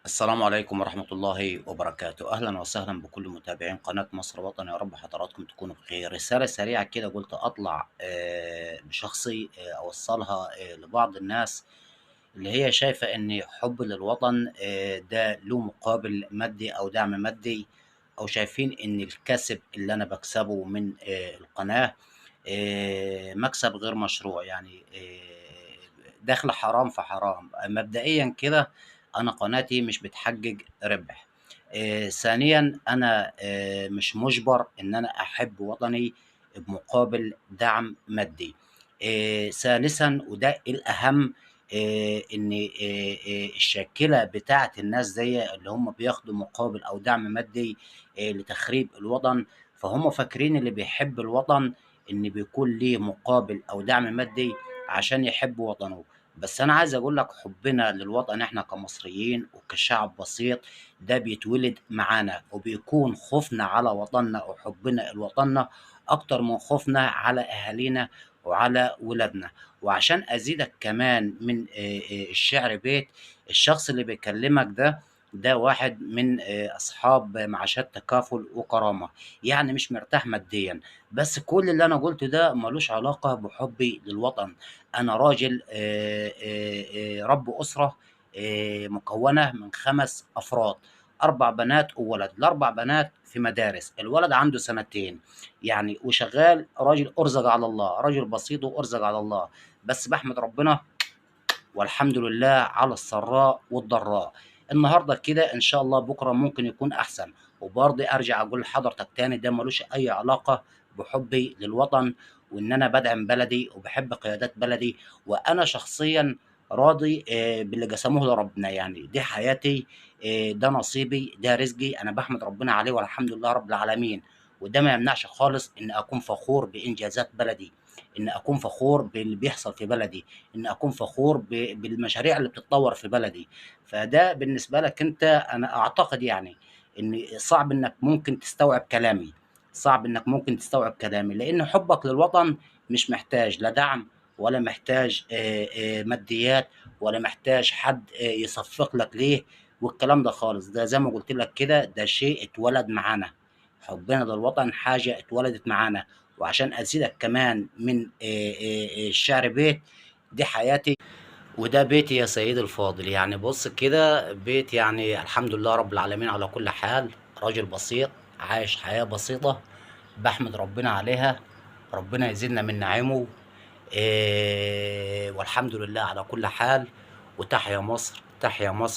السلام عليكم ورحمة الله وبركاته. أهلا وسهلا بكل متابعين قناة مصر وطن، يا رب حضراتكم تكونوا بخير. رسالة سريعة كده قلت أطلع بشخصي، أوصلها لبعض الناس اللي هي شايفة إن حب للوطن ده له مقابل مادي أو دعم مادي، أو شايفين إن الكسب اللي أنا بكسبه من القناة مكسب غير مشروع، يعني دخل حرام في حرام. مبدئيا كده أنا قناتي مش بتحجج ربح. ثانيا أنا مش مجبر إن أنا أحب وطني بمقابل دعم مادي. ثالثا وده الأهم، إن الشاكلة بتاعة الناس دي اللي هم بياخدوا مقابل أو دعم مادي لتخريب الوطن، فهم فاكرين اللي بيحب الوطن إن بيكون ليه مقابل أو دعم مادي عشان يحب وطنه. بس أنا عايز أقول لك حبنا للوطن إحنا كمصريين وكشعب بسيط ده بيتولد معانا، وبيكون خوفنا على وطننا وحبنا لوطننا أكتر من خوفنا على أهالينا وعلى ولادنا. وعشان أزيدك كمان من الشعر بيت، الشخص اللي بيكلمك ده واحد من أصحاب معاشات تكافل وكرامة، يعني مش مرتاح ماديا. بس كل اللي أنا قلته ده ملوش علاقة بحبي للوطن. أنا راجل رب أسرة مكونة من 5 أفراد، 4 بنات وولد. ال4 بنات في مدارس، الولد عنده 2 سنين يعني، وشغال راجل أرزق على الله، راجل بسيط وأرزق على الله، بس بحمد ربنا والحمد لله على السراء والضراء. النهارده كده ان شاء الله بكره ممكن يكون احسن. وبرضه ارجع اقول لحضرتك تاني ده ملوش اي علاقه بحبي للوطن، وان انا بدعم بلدي وبحب قيادات بلدي، وانا شخصيا راضي باللي قسموه لربنا. يعني دي حياتي، ده نصيبي، ده رزقي، انا بحمد ربنا عليه والحمد لله رب العالمين. وده ما يمنعش خالص ان اكون فخور بانجازات بلدي، ان اكون فخور باللي بيحصل في بلدي، ان اكون فخور بالمشاريع اللي بتتطور في بلدي. فده بالنسبه لك انت، انا اعتقد يعني ان صعب انك ممكن تستوعب كلامي، صعب انك ممكن تستوعب كلامي، لان حبك للوطن مش محتاج لا دعم ولا محتاج ماديات، ولا محتاج حد يصفق لك ليه والكلام ده خالص. ده زي ما قلت لك كده، ده شيء اتولد معانا، حبنا للوطن حاجة اتولدت معانا. وعشان ازيدك كمان من الشعر بيت، دي حياتي وده بيتي يا سيدي الفاضل. يعني بص كده بيت، يعني الحمد لله رب العالمين على كل حال، راجل بسيط عايش حياة بسيطة بحمد ربنا عليها، ربنا يزيدنا من نعيمه، والحمد لله على كل حال. وتحيا مصر، تحيا مصر.